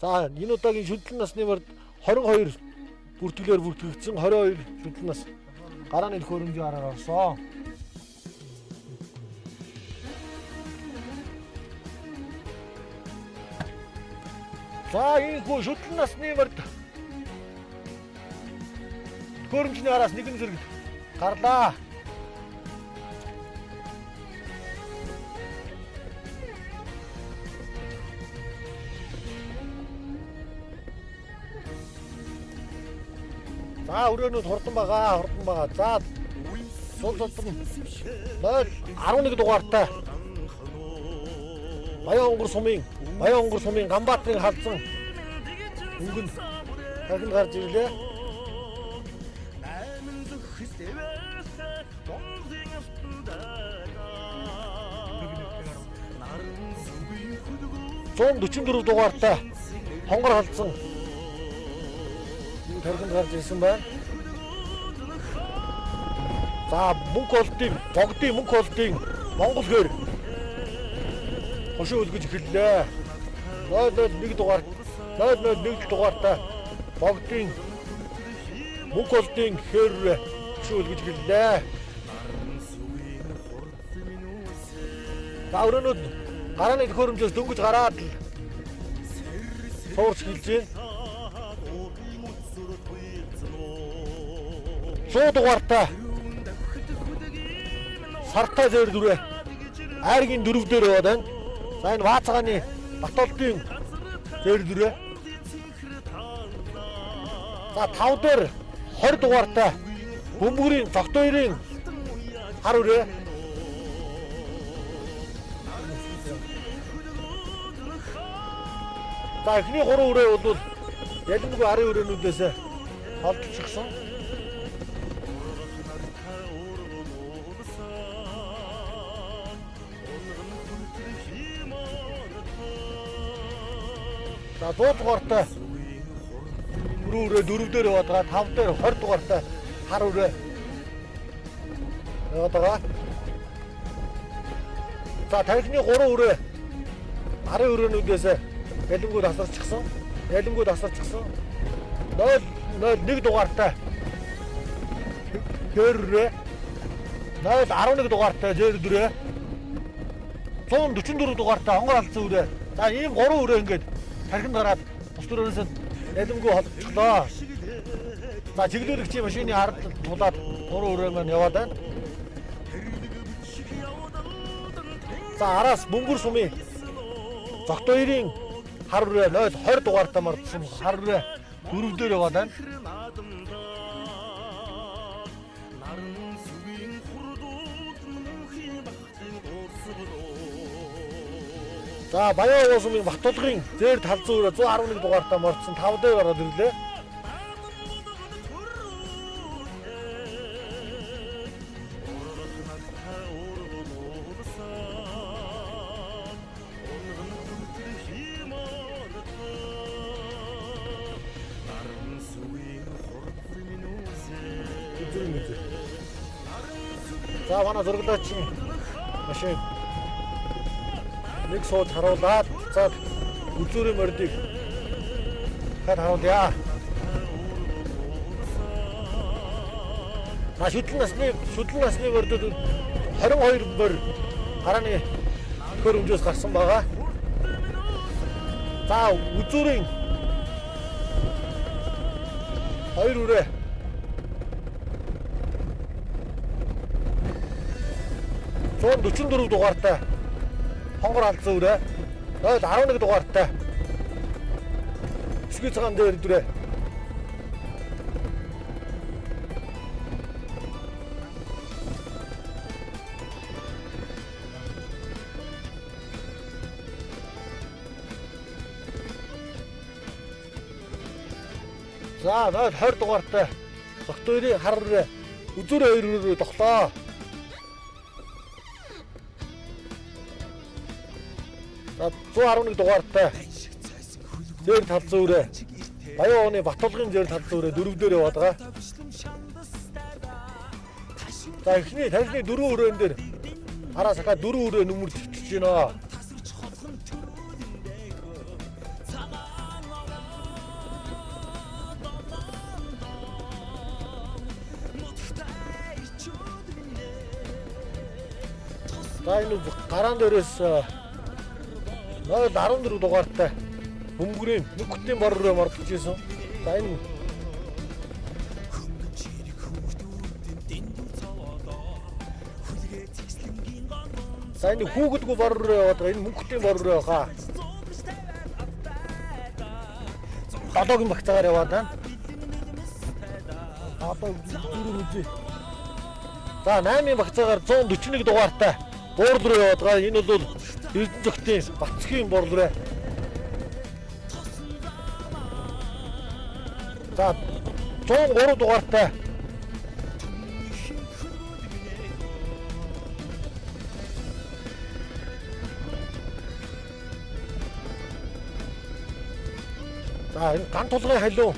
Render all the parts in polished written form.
За энэ удаагийн шүтлэн насны морд 22 бүртгэлээр бүртгэгдсэн 22 шүтлэн нас гарааны төхөөрөмжийн араар орсон. За ийхүү шүтлэн насны морд төхөөрөмжний араас нэгэн зэрэг гарлаа. За өрөөнүүд хурдан байгаа, хурдан байгаа. За сул сулдан 0.11 дугаартай Баян онгор сумын Ганбаатарын халзан өнгөн тархинд гарч ирлээ. 144 дугаартай хонгор халзан энэ тархинд гарч ирсэн байна. За мөнх болдын богдын мөнх болдын Монгол хөр хошин өлгөж эхэллээ. 001 дугаар 001 дугаартай богдын мөнх болдын хөр хошин өлгөж эхэллээ. За өрөөнүүд гарааны төхөөрөмжөөс дөнгөж гараад л суурч эхэлж байна. 100 дугаартай сартай зээр дүрээ айргийн 4 дээр яваад байна. За энэ Ваацгааны Батолдын зээр дүрээ. За 5 дээр 20 дугаартай бөмбөрийн Зогтойрын хар үрээ. За эхний 3 үрээ бол ялангуяа арын үрээнүүдээс холдчихсон. За 100 дугаартай дөрөв үрээ 4 дээр яваад байгаа. 5 дээр 20 дугаартай хар үрээ яваад байгаа. За тархины 3 үрээ арын үрээнүүдээс ялангуяа тасарчихсан. Ялангуяа тасарчихсан. 001 дугаартай хэр үрээ 0.11 дугаартай зээр дүрээ 144 дугаартай хонгор алдсан үрээ. За ийм 3 үрээ ингээд тархинд гараад бус дөрөөс ялангуяа холдчихлоо. За чиглүүлэгчийн машины ард тулаад 3 үрээ маань яваад байна. За араас бөмбөр сумын Зогтойрын хар үрээ 0.20 дугаартай мордсон хар үрээ 4 дээр яваад байна. За Баян уус сумын Батулгын зээр талзан үрээ 111 дугаартай мордсон 5 дээр ороод ирлээ. За манай зурглаачийн машин нэг сууж харуулад буцаад үзүүрийн мордыг дахиад харуулъя. За шүтлэн насны мордод 22 морь гарааны төхөөрөмжөөс гарсан байгаа. За үзүүрийн 2 үрээ 144 дугаартай хонгор алдсан үрээ 0.11 дугаартай өсгий цагаан дээр дүрээ. За 0.20 дугаартай Зогтойрын хар үрээ үзүүрээ 2 үрээ тоглоо. За 111 дугаартай зээр талзан үрээ Баян ууны Батулгын зээр талзан үрээ 4 дээр яваад байгаа. За эхний тархины 4 өрөөн дээр араас ахаа 4 өрөө нүмер төвчж байна. За энэ гараан дээрээс 014 дугаартай бөмбөрийн нүгтийн бор руу мордож исэн. За энэ За энэ хүүхэдгүй бор руу яваад байгаа. Энэ мөнхтийн бор руу яваа. 7-гийн багцаагаар яваад байна. Одоо дөрөв үзье. За 8-ын багцаагаар 141 дугаартай буурл руу яваад байгаа. Энэ бол Эрдэнэ зөвхтийн Батцхийн буурл руу. За 103 дугаартай За энэ ган тулгын халиу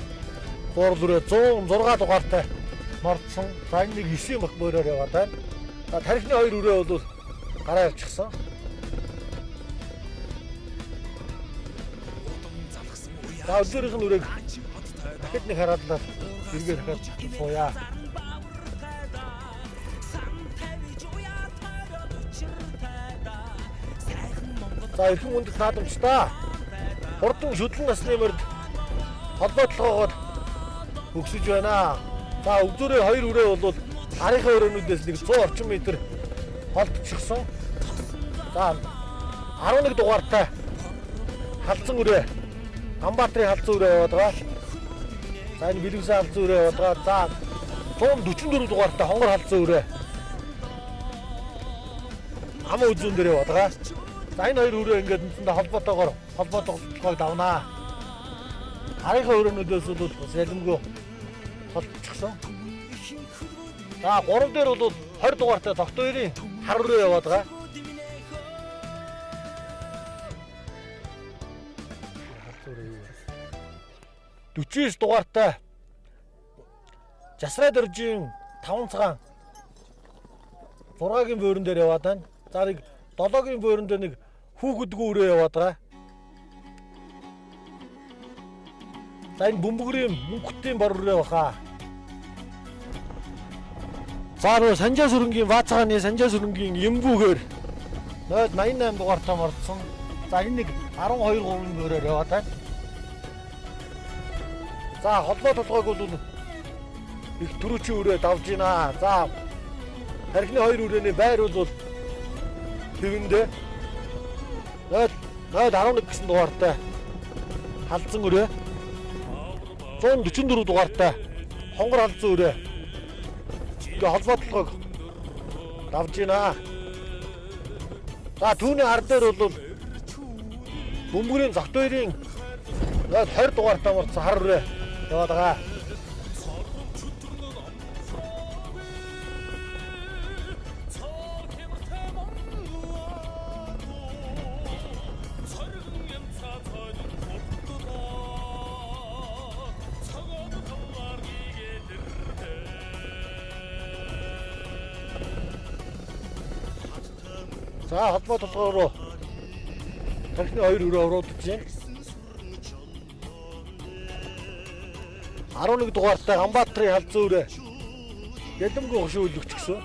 буурл руу 106 дугаартай мордсон. За энэ нэг 9 бах мөрөөр яваад байна. За тархины хоёр өрөө бол гараа явчихсан. За өдрийнх нь үрээг дахид нэг хараадлаа эргээ дахиад сууя. За эрхэм хүндэт наадамчдаа. Хурдан шүтлэн насны морд холбоотлогоогоор өгсөж байна. За өвзөрийн хоёр үрээ бол арийнхаа өрөөнүүдээс нэг 100 орчим метр холдчихсон. За 11 дугаартай халзан үрээ Ганбаатрын халзан үрээ яваад байгаа. За энэ Бэлэвсэн халзан үрээ яваад байгаа. За 144 дугаартай хонгор халзан үрээ Ам үзүүн дээр яваад байгаа. За энэ хоёр үрээ ингээд үндсэндээ холбоотойгоор холбоотойгоо давнаа. Арийнхаа өрөөнүүдээс бол бас ялэмгүй холдчихсон. За 3 дээр бол 20 дугаартай Тогтоёрын хар руу яваад байгаа. Хар 49 дугаартай Жасрай дөржийн 5 цагаан 6-гийн буурин дээр яваад байна. За нэг 7-гийн буурин дээр нэг хүүхэдгүй өрөө яваад байгаа. За энэ бөмбөгрийн мөнхтийн бор руу явах. За нөө Санжаа сүрэнгийн Баацгааны Санжаа сүрэнгийн Ямбүгээр 088 дугаартай мордсон. За энэ нэг 12 3-ын буураар яваад байна. За холбоо толгойг бол их түрүүчийн өрөө давж гинэ. За тархины хоёр өрөөний байр бол хэвэндээ 0 011 гэсэн дугаартай халзан өрөө 144 дугаартай хонгор халзан өрөө ингээ холбоо толгойг давж гинэ. За түүний ар дээр бол бөмбөрийн Зогтойрын 20 дугаартай мордсон хар өрөө яваад байгаа. За холбоо толгой руу тархины хоёр өрөө оруулж байна. 11 дугаартай Ганбаатрын халзан өрөө ялэмгүй хошуу үлгэж гисэн.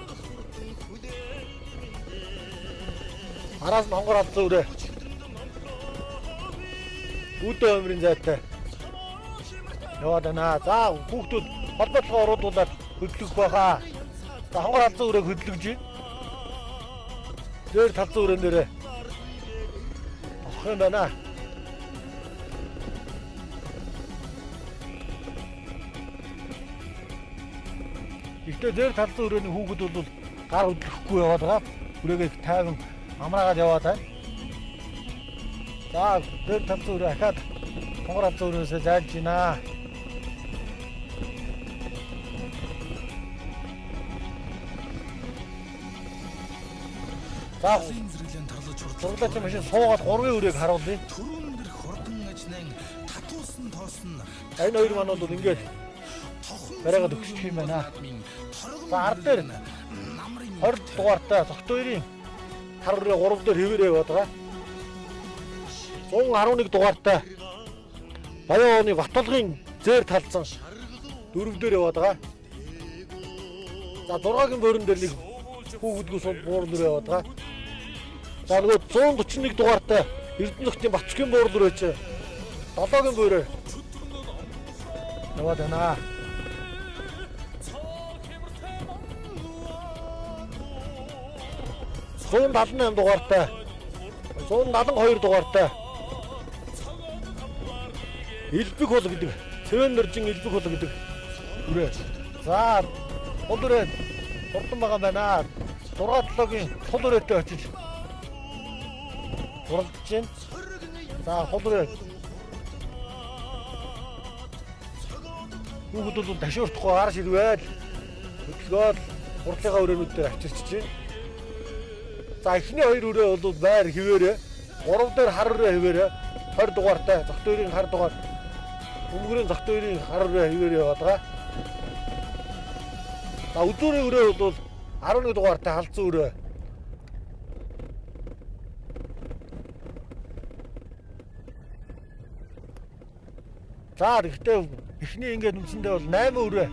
Араас нь хонгор халзан өрөө үүдэн өмрийн зайтай яваад байна. За хүүхдүүд холбоо толгой оруулаад хөдлөх байхаа. За хонгор халзан өрөөг хөдлөж байна. Дээр талзан өрөөн дээрээ авах юм байна. Гэхдээ дээр талзан өрөөний хүүхэд бол гар хөдлөхгүй яваад байгаа. Хүрээгээ тайван амраагаад яваад байна. За дээр талзан өрөө ахаад хонгор халзан өрөөсөө зайлж байна. За зурлаач машин суугаад 3-ын өрөөг харуулъя. Түрүүн дэр хурдан ажнан татуусан тоосон. Энэ хоёр маань бол ингээд барайгаад өгчих юм байна. За ард дээр 20 дугаартай Зогтойрын хар өрөө 3 дээр хэвээрээ яваад байгаа. 111 дугаартай Баян ооны Батулгын зээр талзан 4 дээр яваад байгаа. За 6-гийн буурин дээр нэг хүүхэдгүй сул буурн руу яваад байгаа. За нөгөө 141 дугаартай Эрдэнэ хотын Батчгийн буурал үрээч 7-гийн буураар яваад байна. 178 дугаартай 172 дугаартай Илбэг хул гэдэг Цэвэн нөржин Илбэг хул гэдэг үрээ. За хул үрээ хурдан байгаа юм байна. 6-7-гийн тул үрээтэй очиж хуралдаж байна. За хул үрээ. Хүүхэд бол ташуурахгүй ар ширвэл хөдөлгөөл хурдлынхаа үрээнүүд дээр авчирч чинь. За эхний хоёр үрээ бол байр хിവэрэ, 3 дээр хар үрээ хിവэрэ, 20 дугаартай зогтөөрийн хар дугаар, өмгөрийн зогтөөрийн хар үрээ хിവэрэ яваад байгаа. За өдөрийн үрээ бол 11 дугаартай халзан үрээ. За тэгэхдээ эхний ингээд үндсэндээ бол 8 үрээ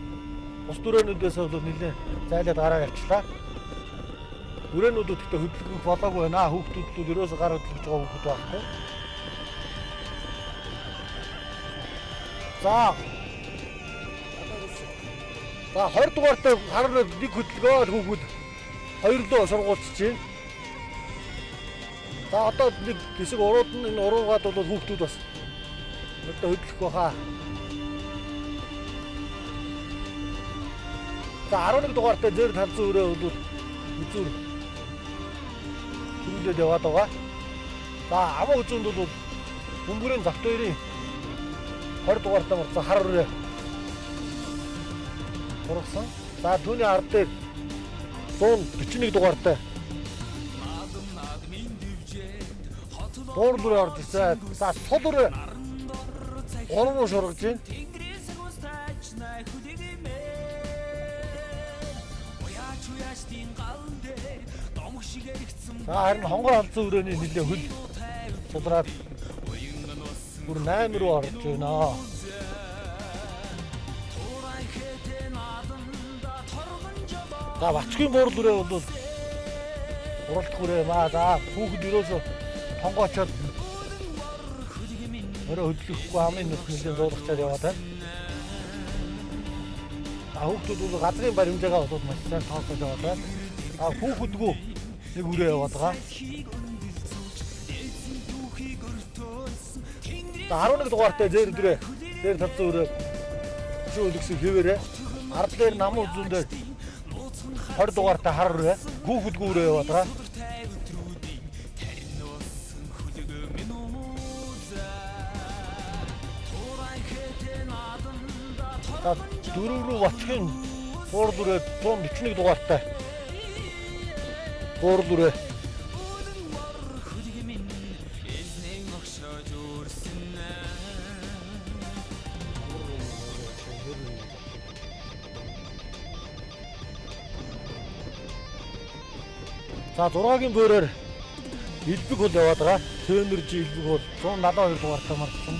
бус үрээнүүдээс бол нэлээд зайлаад гараа явчлаа. Үрээнүүд гэхдээ хөдөлгөх болоогүй байна. Хүүхдүүд бол ерөөсөө гар хөдөлгөж байгаа хүүхдүүд байхгүй. За. За 20 дугаартай хар нэг хөдөлгөөл хүүхэд хоёр лөө сургуулч чинь. За одоо нэг хэсэг урууд нь энэ уруугаад бол хүүхдүүд бас одоо хөдлөх байхаа. За 11 дугаартай зэр талзан өрөө бол үзүүр хөрүүлээд яваад байгаа. За амаа үзүүнд бол бөмбөрийн завтойрын 20 дугаартай марцсан хар өрөө ургасан. За түүний ард дээр 141 дугаартай дуурал өрөө орж ирсэн. За сул өрөө 3 руу шургаж байна. За харин хонгор халзан өрөөний нэлээ хөл сулраад бүр 8 руу орж байна. За Бацгийн буурал өрөө бол уралдах өрөө юм аа. За хүүхэд ерөөсөө тонгоочоод өрөө хөдлөхгүй амын нүх нэлээд зуулгачаад яваад байна. А хүүхдүүд бол газрын бар хэмжээгээ бол маш сайн тооцоолж яваад байна. А хүүхэдгүй нэг өрөө яваад байгаа. За 11 дугаартай зээр өдрөө зээр тавцсан өрөө шүү өлгсөн хэвээрээ ард дээр намын үзүүн дээр 20 дугаартай хар өрөө хүүхэдгүй өрөө яваад байгаа. За дөрөв рүү Батчгийн буурал өрөө 141 дугаартай буурал өрөө. За 6-гийн буураар Илбэг хул яваад байгаа. Цөөнөржи Илбэг хул 172 дугаартай марцсан.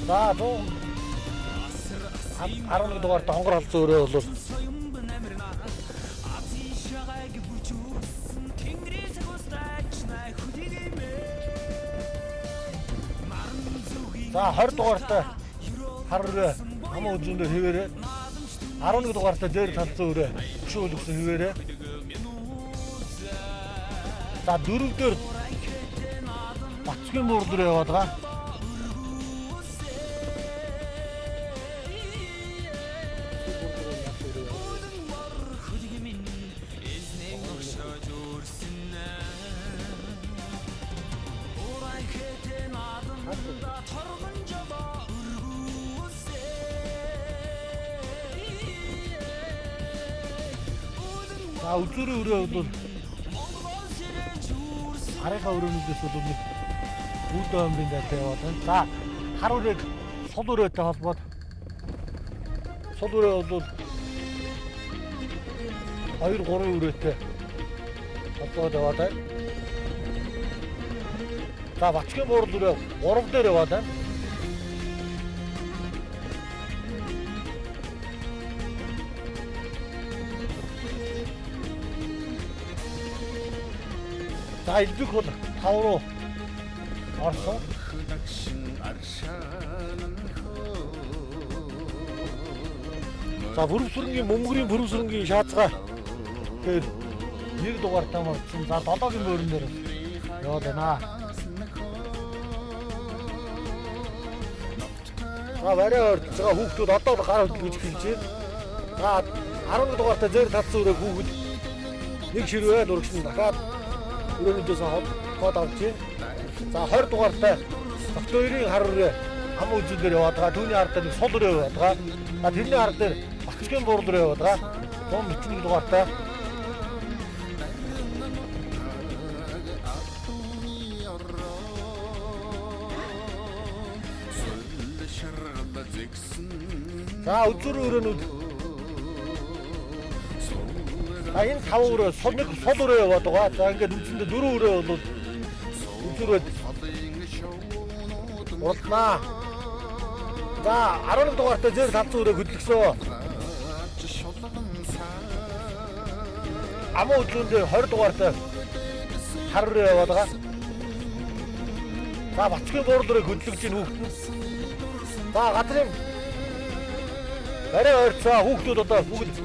За 111 дугаартай хонгор халзан өрөө бол за 20 дугаартай хар өрөө аман үзүүн дээр хэвээрээ 11 дугаартай дээр талзан өрөө хөшөө өлгсөн хэвээрээ. За дөрөв дээр Бацгийн буурал руу яваад байгаа. За үзүүрийн өрөө бол харийнхаа өрөөнүүдээс бол нэг үүдэн өмрийн дайтай яваад байна. За хар өрөөг сул өрөөтэй холбоод сул өрөө бол 2 3 өрөөтэй холбоод яваад байна. За Бацгийн буурал үрээ 3 дээр яваад байна. За Элбэг бол 5 руу орсон. За бүрвсрэнгийн мөмгөрийн бүрвсрэнгийн шаацгаа тэгэхээр 1 дугаартай мордсон. За 7-гийн мөрөн дээр яваад байна. За барай ойртож байгаа хүүхдүүд одоо л гар хөдөлгөж эхэлж байна. За 11 дугаартай зээр татсан өрөө хүүхэд нэг ширвээ дурагшин дахиад өрөөнүүдээс хот авч байна. За 20 дугаартай Доктоорын хар өрөө ам үзүүлээр яваад байгаа. Түүний ард нэг сул өрөө яваад байгаа. За тэрний ард дээр Бацгийн буурал өрөө яваад байгаа. 141 дугаартай. За үзүүрийн өрөөнүүд. За энэ 5 өрөө сул нэг сул өрөө яваад байгаа. За ингээд үндсэндээ 4 өрөө бол үзүүрээд уралдана. За 11 дугаартай зээр талцсан өрөө хөдлөсөн. Амуу үзүүн дээр 20 дугаартай хар өрөө яваад байгаа. За Бацгийн буурал өрөө хөдлөж ийн хүүхэд нь. За газрын барай ойрцоо хүүхдүүд одоо бүгд.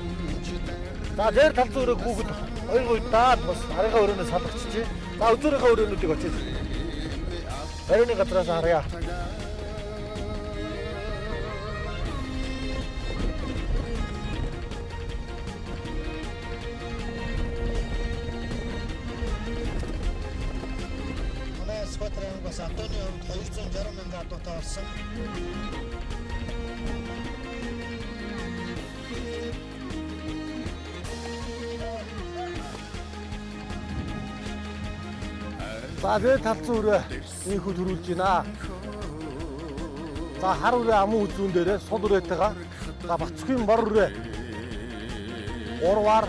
За зээр талцсан өрөөг хүүхэд хоёр гуйдаад бас харийнхаа өрөөнөөс салгачжээ. За үзүүрийнхээ өрөөнүүдийг очиж барины газраас харъя. Манай Сүхбаатар аймаг бас Антоны хувьд 260 мянган адуутай болсон. За зээр талцсан өрөө ийхүү төрүүлж байна. За хар өрөө амун үзүүн дээрээ сул өрөөтэйгээ. За Бацгийн бор өрөө 3-аар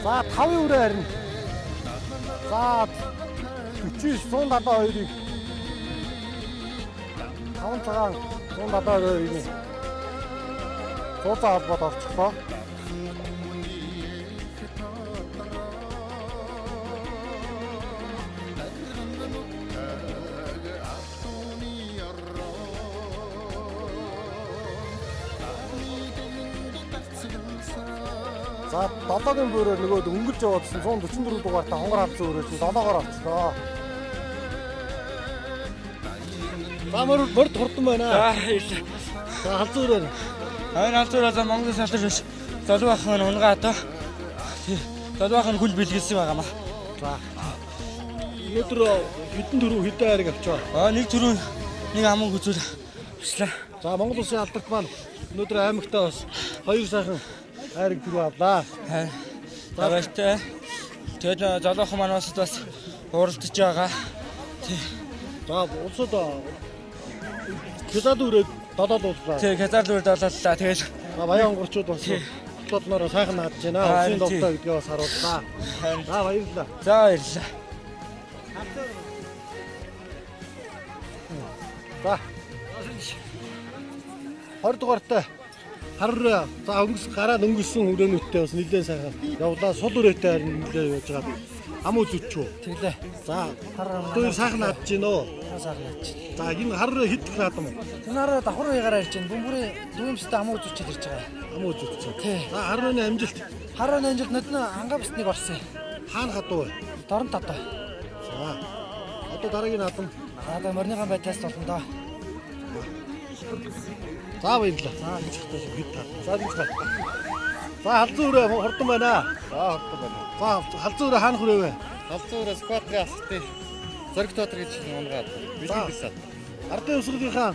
За 5-ын өрөө харин. За 49 172-ыг 5 цагаан 172-ыг цууцаа холбоод орчихлоо. За 7-гийн буураар нөгөөд өнгөрч яваадсан 144 дугаартай хонгор хавцсан өрөө чинь 7-оор орчлоо. За морд хурдан байна. За баярлалаа. За халзуу өрөө. Энэ халзуу өрөө за Монголын салдар биш. Золов ах маань унгаа одоо. Золов ах нь хүл бэлгэлсэн байгаа маа. За. Өнөөдөр хэдэн түрүү хэдэн хайрыг авчаа? Нэг түрүү нэг аман гүзүүл авчлаа. За Монгол улсын алдарт маань өнөөдөр аймагтаа бас хоёр сайхан хайрыг түрүү авлаа. За баяртай. Тэгээд золоохон маань бас уралдаж байгаа. За улсууд хязгаар үрээд долоод ууллаа. Тий, хязгаар үрээд долооллаа. Тэгэл баян онгорчууд бас бодлороо сайхан наадж байна. Улсын довтой гэдгээ бас харууллаа. За баярлалаа. За баярлалаа. За. 20 дугаартай хар за өнгөс гараа өнгөсөн өрөөнүүдтэй бас нэлээд сайхан явлаа. Сул өрөөтэй харин нэлээд явж байгаа. Ам үзүүч үү? Тэглээ. За хар сайхан наадж гин үү? Сайхан наадж гин. За энэ хар өрөө хэд наадам вэ? Энэ хар давхар үегаар ярьж байна. Бөмбөрийн дүүмстэй ам үзүүчэд ирж байгаа. Ам үзүүч. За хар өрөөний амжилт. Хар өрөөний амжилт нодно ангаа бис нэг орсон. Хаана хадуу вэ? Дорнот хадуу. За. Одоо дараагийн наадам. Одоо морины бай тест болно доо. За баярлалаа. За энэ чигтээ хэд таа. За энэ чигтээ. За халзуу өрөө хурдан байна. За хурдан байна. За халзуу өрөө хаана хүрээв вэ? Халзуу өрөө Сүхбаатарын асалтын Зориг Театр гэж унгаад бэлэн бисаад. Ардын өмсгөлийнхаа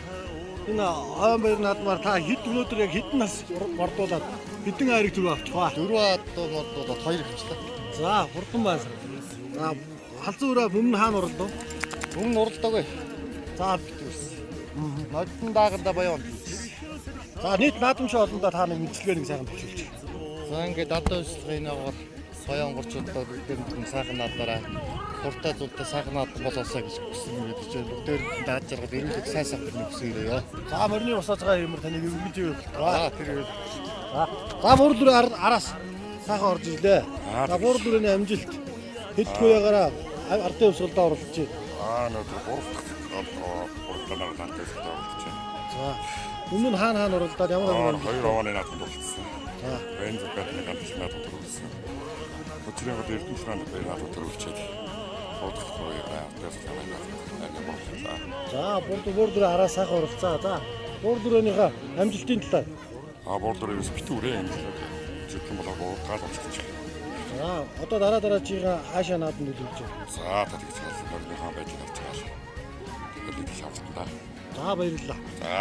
энэ хойн баяр наадмаар та хэд өнөөдөр яг хэдэн нас мордуулаад хэдэн айрыг түрүү авчих вэ? Дөрвөн адуу мордуулаад хоёр авчлаа. За хурдан байна. За халзуу өрөө өмнө хаана уралдав? Өмнө уралдаагүй. За битүүрсэн. Нодон дааганда баян. За, нийт наадамчин олондоо та нэг мэдлэгээ нэг сайхан төвшүүлж. За, ингээд адуу өсөлгийн агуур соёо онгорчуудаа бүгдээрэнд нь сайхан наадаараа дуртай зүйлтэй сайхан наадам болоосаа гэж хүсэн юм гэж байна. Бүгдээрэнд нь даад жаргал эрүүл их сайн сайхан хүсэн юм. За, морины усааж байгаа юмэр таныг өргөж ивэл. За, тэр үйл. За, буруу дүрээ араас сайхан орж ирлээ. За, буруу дүрээний амжилт хэд хуягаараа ардын хувьсгалдаа оролцож байна. Аа, өнөөдөр 3 дахь уралдаанаар ардын хувьсгалдаа оролцож байна. За, өмнө нь хаана хаана оролдоод ямар ямар хоёр овооны наадамд оролцсон. За, Бензокатны ганц наадамд оролцсон. Өчигдөр гол Эрдэнэ наадамд хоёр наадамд оролцоод 3 дахь хуягаараа ардын хувьсгалдаа оролцсон. За, буруу дүрээ араас сайхан оролцоо. За, буруу дүрээнийхээ амжилтын талаар. Аа, буруу дүрээ ерөөс битүү үрээ амжилт. Зөвхөн болоо гурав дахь оролцож байна. За, одоо дараа дараачихаа хаашаа наадам төлөвлөж байна? За, та тэгж хаалт морины байдлыг авч байгаа л. Тэгээд нэг шавхтан да. За, баярлалаа. За.